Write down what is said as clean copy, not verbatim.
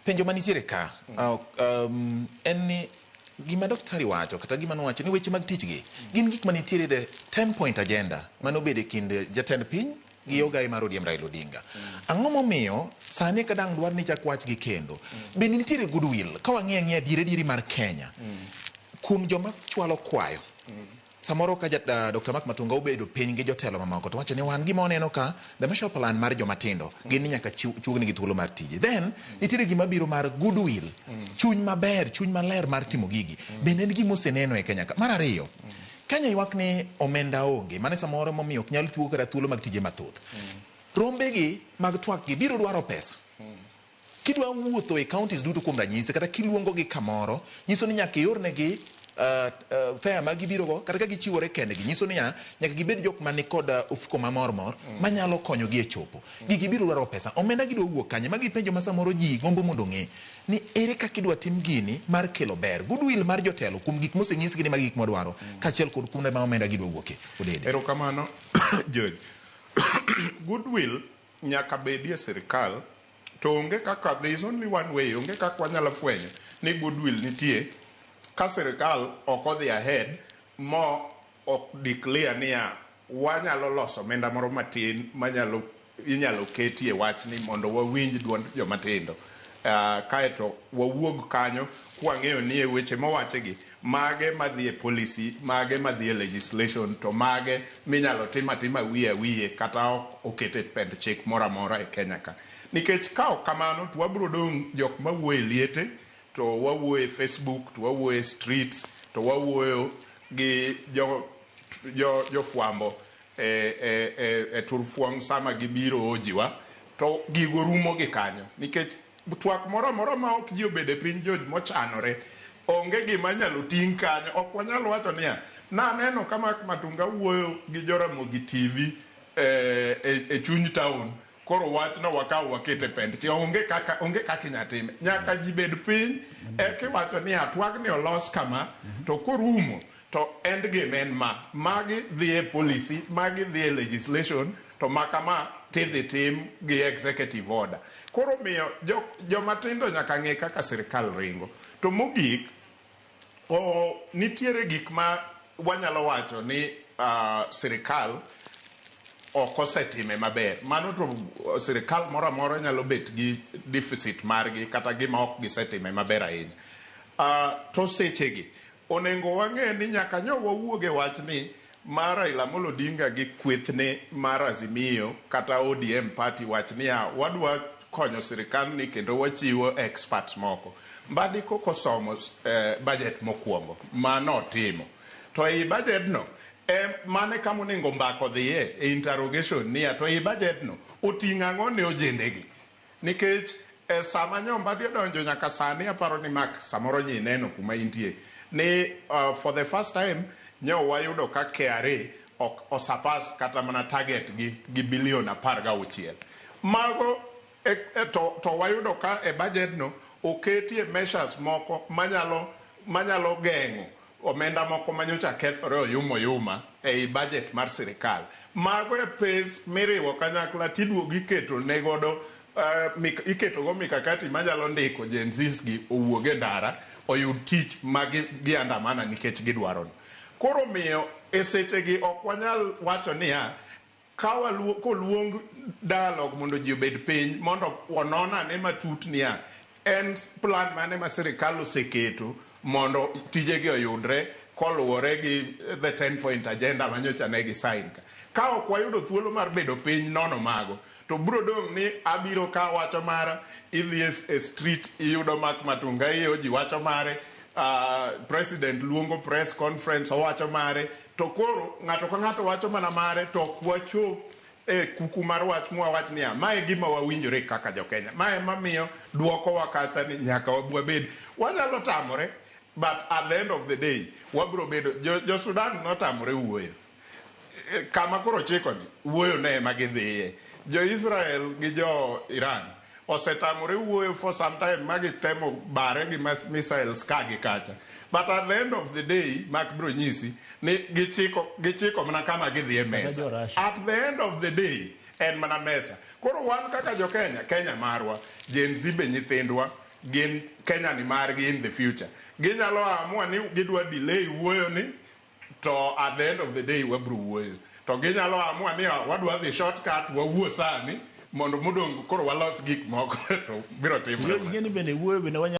Penjo manitiere ka en ni gima daktari wacho kata gima nowacho ni weche mag tich gi gin gik manitiere the 10 point agenda manobedo e kind jatend piny gi ogai mar ODM Raila Odinga. Ang'o momiyo sani ka dang' dwar ni chak wachgi kendo? Bende nitiere goodwill ka wang'iyo ang'iya diere diere mar Kenya kuom joma chwalo kwayo samoro ka Dr. Mark Matunga obedo piny gi jotelo mamoko to wacho ni wan gima waneno ka the Marshall Plan mar joma tindo gin ni nyaka chuognigi thuolo mar tije. Then nitiere gima biro mar goodwill, chuny maber, chuny maler mar timo gigi. Bende en gima oseneno e Kenya ka. Mar ariyo, Kenya ywak ni omenda onge, mano samoro momiyo ok nyal chuo kata thuolo mag tije mathoth. Rombe gi mag twak gi biro dwaro pesa. Kidwa wuotho e counties duto kuom ranyisi kata kiluongo gi kamoro, nyiso ni nyaka iornegi fare ma gibiro go kata ka gichiwore kendgi, nyiso niya nyaka gibed jok man kod ofuko mamor mor manyalo konyogi e chopo. Gigi biro dwaro pesa. Omenda gi dwa wuok kanye? Magi penjo ma samoro ji gombo mondo ong'e ni ere kaka idwa tim gini mar kelo ber. Goodwill mar jotelo kuom gik mosenyisgi ni magi gik mwadwaro kaachiel kod kuonde ma omenda gi dwa wuokie. Odede. Erokamano George. Goodwill nyaka bedie sirikal to onge kaka, there is only one way, onge kaka wanyalo fwenyo ni goodwill nitie ka sirikal ok odhi ahead mo ok declare niya wanyalo loso omenda moro matin manyalo inyalo ketie wachni mondo wawinj duond joma tindo. Kaeto wawuog kanyo kwang'eyo ni e weche mowachigi mage madhi e policy, mage madhi e legislation, to mage minyalo tim atima wiye awiye kata ok oket e pend chik moro amora e Kenya ka. Nikech ka ok kamano to wabiro dong' jok mawuoyo e liete, to wawuoyo e Facebook, to wawuoyo e streets, to wawuoyo gi jofwambo e turfuong' sama gibiro ojiwa, to gigo rumo gi kanyo. Nikech twak moro amora ma ok ji obedo e piny George mochanore, onge gima nyalo ting' kanyo. Ok wanyal wacho niya, naneno ka Mark Matunga wuoyo gi Joramogi TV e chuny town, koro wachno wakaw waket e pend chik. Onge kaka inyalo time. Nyaka ji bed piny eka iwacho niya, twagni olos kama, to korumo to end game en ma. Magi dhi e policy, magi dhi e legislation, to ma kama tidhi tim gi executive order. Koro miyo joma tindo nyaka ng'e kaka sirikal ringo. To mogik, nitiere gik ma wanyalo wacho ni sirikal ok osetime maber. Mano to sirikal moro amora nyalo bet gi deficit margi kata gima ok gisetime maber ahinya. To sechegi, onego wang'e ni nyaka nyo wawuog e wachni mar Raila Amolo Odinga gi kwethne mar Azimio kata ODM party wach niya wadwa konyo sirikal ni kendo wachiwo experts moko. Mbadi koko somo budget mokwongo manotimo. To ei budget no, mane kama onego mbaka odhiye e interrogation niya to ei budget no oting'o ang'o ne ojendegi. Nikech sama nyo Mbadi odonjo nyaka sani aparo ni Mark samoro nyi ineno kuma intie ni for the first time nyo wayudo ka KRA ok osurpass kata mana target gi bilion 16. Mago to wayudo ka e budget no oketie measures moko manyalo geng'o omenda moko manyocha kethore oyuma oyuma ei budget mar sirikal. Mago e pes miriwo kanyakla tiduogo iketo ne godo iketo go mikakati manyalo ndiko Gen Zs gi owuog e ndara oyud tich ma giandamana nikech gidwaro no. Koro miyo e sechegi ok wanyal wacho niya ka koluong dialogue mondo ji obed piny mondo onon ane matut niya en plan mane ma sirikal oseketo mondo tijegi oyudre koluwore gi the 10 point agenda manyocha ne gi sign ka. Ka ok wayudo thuolo mar bedo piny nono mago, to bro dong' ni abiro ka wacho mara, idhi e street iyudo Mark Matunga iyo ji wacho mare, president luongo press conference owacho mare, to koro ng'ato ka ng'ato wacho mana mare to ok wachop e kuku mar wach mwawach niya mae gima wawinjore kaka jo-Kenya. Mae ema miyo duokowa kacha ni nyaka wabed. Wanyalo tamore but at the end of the day wabro bedo jo Sudan notamore wuoyo. Kama koro chiko ni wuoyo ne ema gidhiye. Jo Israel gi jo Iran osetamore wuoyo for some time ma gitemo bare gi missiles ka gi kacha. But at the end of the day, Mark bro nyisi ni gichiko mana kama gidhi e mesa. At the end of the day, en mana mesa. Koro wan kaka jo Kenya, Kenya marwa, Gen Z be nyithindwa, Gin Kenya ni margi in the future. Ginyalo amua ni gidwa delay wuoyo ni to at the end of the day wabro wuoyo. To ginyalo amua ni ah, wadwa dhi shortcut wawuo sani mondo modong' koro walos gik moko to biro timore. Ing'e ni bende wuoyo bende wanyalo